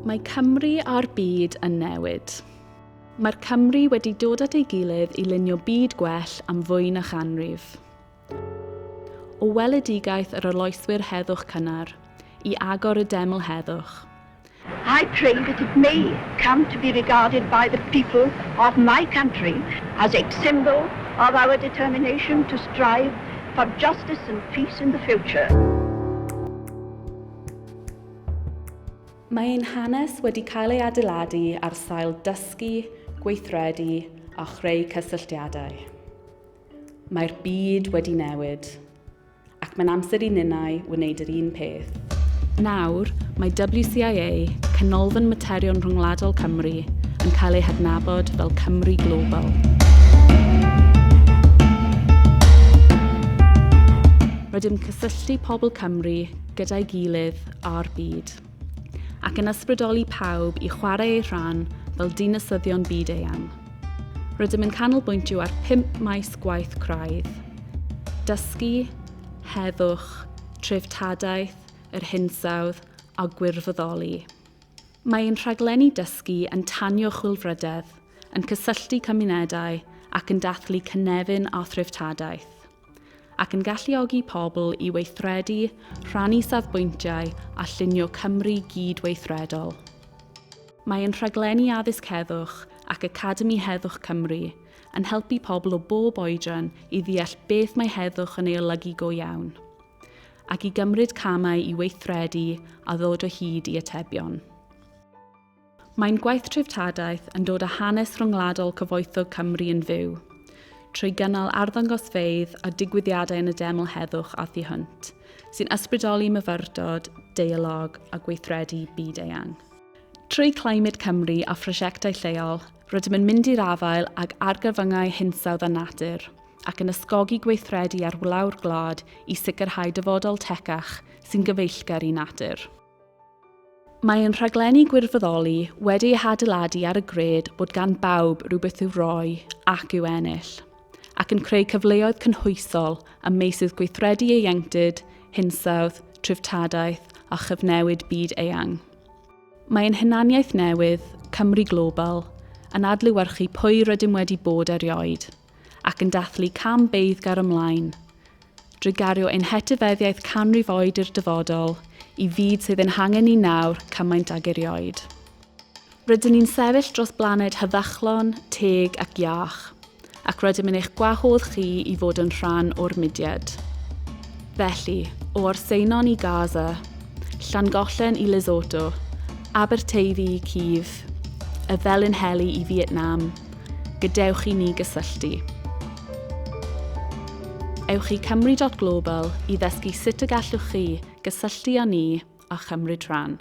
Mae Cymru a'r byd yn newid. Mae'r Cymry wedi dod at ei gilydd i lunio byd gwell am fwy na chanrif. O weledigaeth yr arloeswyr heddwch cynnar, i agor y deml heddwch. I pray that it may come to be regarded by the people of my country as a symbol of our determination to strive for justice and peace in the future. Mae ein hanes wedi cael ei adeiladu ar sail dysgu, gweithredu a chreu cysylltiadau. Mae'r byd wedi newid, ac mae'n amser i ninnau wneud yr un peth. Nawr, mae WCIA, Canolfan Materion Rhyngwladol Cymru, yn cael ei hadnabod fel Cymru Global. Rydym cysylltu pobl Cymru gyda'i gilydd a'r byd, ac yn ysbrydoli pawb i chwarae eu rhan fel dinasyddion byd eang. Rydym yn canolbwyntio ar pump maes gwaith craidd, dysgu, heddwch, treftadaeth, yr hinsawdd a gwirfoddoli. Mae ein rhaglenni dysgu yn tanio chwilfrydedd, yn cysylltu cymunedau ac yn dathlu cynefin a threftadaeth, ac yn galluogi pobl i weithredu, rhannu safbwyntiau a llunio Cymru gyd-weithredol. Mae ein rhaglenni Addysg Heddwch ac Academi Heddwch Cymru yn helpu pobl o bob oedran i ddeall beth mae heddwch yn ei olygu go iawn, ac i gymryd camau i weithredu a ddod o hyd i atebion. Mae'n gwaith treftadaeth yn dod â hanes rhyngwladol cyfoethog Cymru yn fyw, trwy gynnal arddangosfeydd a digwyddiadau yn y Deml Heddwch a thu hwnt, sy'n ysbrydoli myfyrdod, deialog a gweithredu byd-eang. Trwy Climate Cymru a phrosiectau lleol, rydym yn mynd i'r afael ag argyfyngau hinsawdd a natur, ac yn ysgogi gweithredu ar wlawr gwlad i sicrhau dyfodol tecach sy'n gyfeillgar i natur. Mae ein rhaglenni gwirfoddoli wedi eu hadeiladu ar y gred bod gan bawb rhywbeth i'w roi ac i'w ennill, ac yn creu cyfleoedd cynhwysol ym meysydd gweithredu ieuenctid, hinsawdd, treftadaeth a chyfnewid byd eang. Mae ein hunaniaeth newydd, Cymru Global, yn adlewyrchu pwy rydym wedi bod erioed, ac yn dathlu cam beiddgar ymlaen, drwy gario ein hetifeddiaeth canrif oed i'r dyfodol, i fyd sydd ein hangen ni nawr cymaint ag erioed. Rydyn ni'n sefyll dros blaned heddychlon, teg ac iach, ac rydym yn eich gwahodd chi i fod yn rhan o'r mudiad. Felly, o Orseinon i Gaza, Llangollen i Lesotho, Aberteifi i Kyiv, y Felinheli i Vietnam, Gadewch i ni gysylltu. Ewch i cymru.global i ddysgu sut y gallwch chi gysylltu â ni a chymryd rhan.